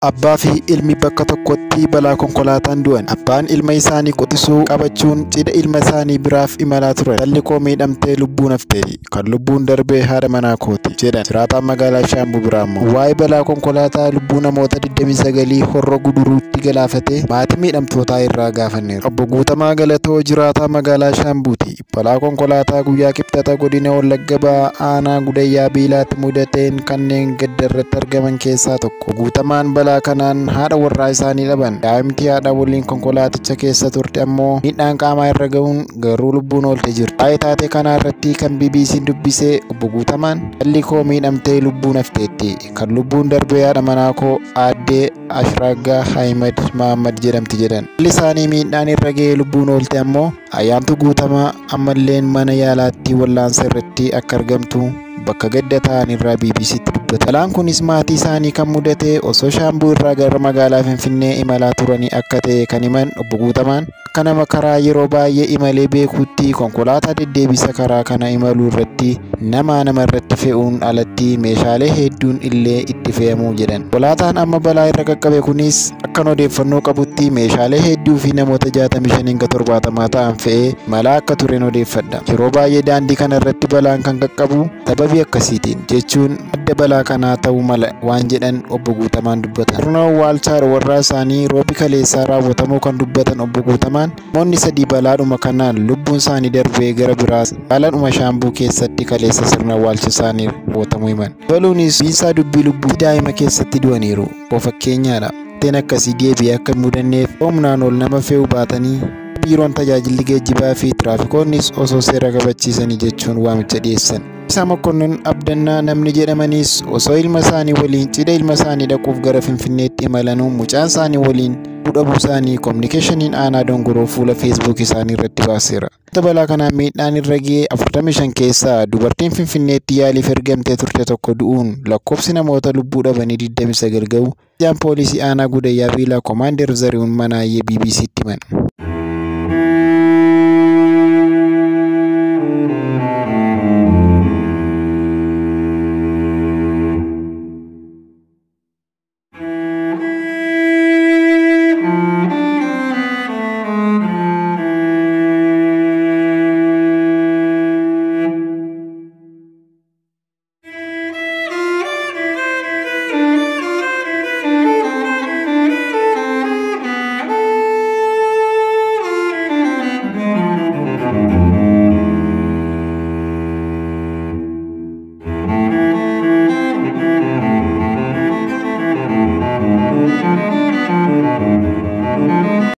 Abbaa fi ilmi bakka tokkotti balaa konkolaataan du'an. Abbaan ilma isaanii quxisuu qabachuun cidha ilma isaanii biraaf imalaa turan. "Intalli koo miidhamtee lubbuun hafteetti. Kan lubbuun darbe haadha manaa kooti," jedhan. Jiraataan magaalaa Shaambuu biraa immoo waa'ee balaa konkolaataa lubbuu namoota 29 Horroo Guduruutti galaafate maatii miidhamtootaa irraa gaafanneerra. Obbo Guutamaa Galatoo jiraataa magaalaa Shaambuuti. Balaa konkolaataa guyyaa Kibxata godina Wallagga Bahaa aanaa Gudayyaa Biilaatti mudateen kanneen gadda irratti argaman keessaa tokko. Guutamaan balaa kanaan haadha warraa isaanii dhaban. Daa'imti haadha waliin konkolaaticha keessa turte ammoo miidhaan qaamaa irra gahuun garuu lubbuun oolte jirti. Waa'ee taatee kanaa irratti kan BBC'n dubbise Obbo Guutamaan, "Intalli koo miidhamtee lubbuun hafteetti. Kan lubbuun darbe haadha manaa koo Aaddee Ashraaggaa Ahimad Mahammad jedhamti," jedhan. Intalli isaanii miidhaan irra gahee lubbuun oolte ammoo Ayyaantuu Guutamaa ammalleen mana yaalaatti wallaansa irratti akka argamtu bakka gadda ta'an irraa BBC'tti dubbatan. Balaan kunis maatii isaanii kan mudate osoo Shaambuu irraa gara magaalaa Finfinnee imalaa turanii akka ta'e kan himan Obbo Guutamaan, akka nama karaa yeroo baay'ee imalee beekuutti konkolaataa deddeebisa karaa kana imaluu irratti nama nama irratti fe'uun alatti meeshaalee hedduun illee itti fe'amu jedhan. Konkolaataan amma balaa irra qaqqabe kunis akkan odeeffannoo qabutti meeshaalee hedduu fi namoota 65 hanga 70 ta'an fe'ee imalaa akka tureen odeeffadha. Yeroo baay'ee daandii kana irratti balaan kan qaqqabu sababii akkasiitiin jechuun madda balaa kanaa ta'uu mala waan jedhan Obbo Guutamaan dubbatan. Sirna awwaalcha haadha warraa isaanii roobi kaleessaa raawwatamuu kan dubbatan Obbo Guutamaan, namoonni sadii balaadhuma kanaan lubbuun isaanii darbee gara biraas magaalaadhuma Shaambuu keessatti kaleessa sirna awwaalcha isaanii raawwatamuu himan. Dabaluunis biinsaa dubbii lubbuu daa'ima keessatti du'aniiru. Koo fakkeenyaadha. Wanteen akkasii deebi'ee akka hin mudanneef humnaan ol nama fe'uu baatanii biiroon tajaajilli geejjibaa fi tiraafikoonnis osoo seera kabachiisanii jechuun waamicha dhiyeessan. Isaa Mokonnon Abdannaa namni jedhamanis osoo ilma isaanii waliin cidha ilma isaanii dhaquuf gara Finfinneetti imalanuu mucaan isaanii waliin dhabuu isaanii kominikeeshiniin aanaa Dongoroo fuula Feesbuuk isaanii irratti baaseera. Balaa kanaan miidhaan irra ga'e 45 keessaa dubartiin Finfinneetti yaaliif ergamtee turte tokko du'uun lakkoofsi namoota lubbuu dhabanii 29 ga'u ajajaan poolisii aanaa Gudayyaa Biilaa Komaander Zarihuun Manaayyee BBC'tti himan.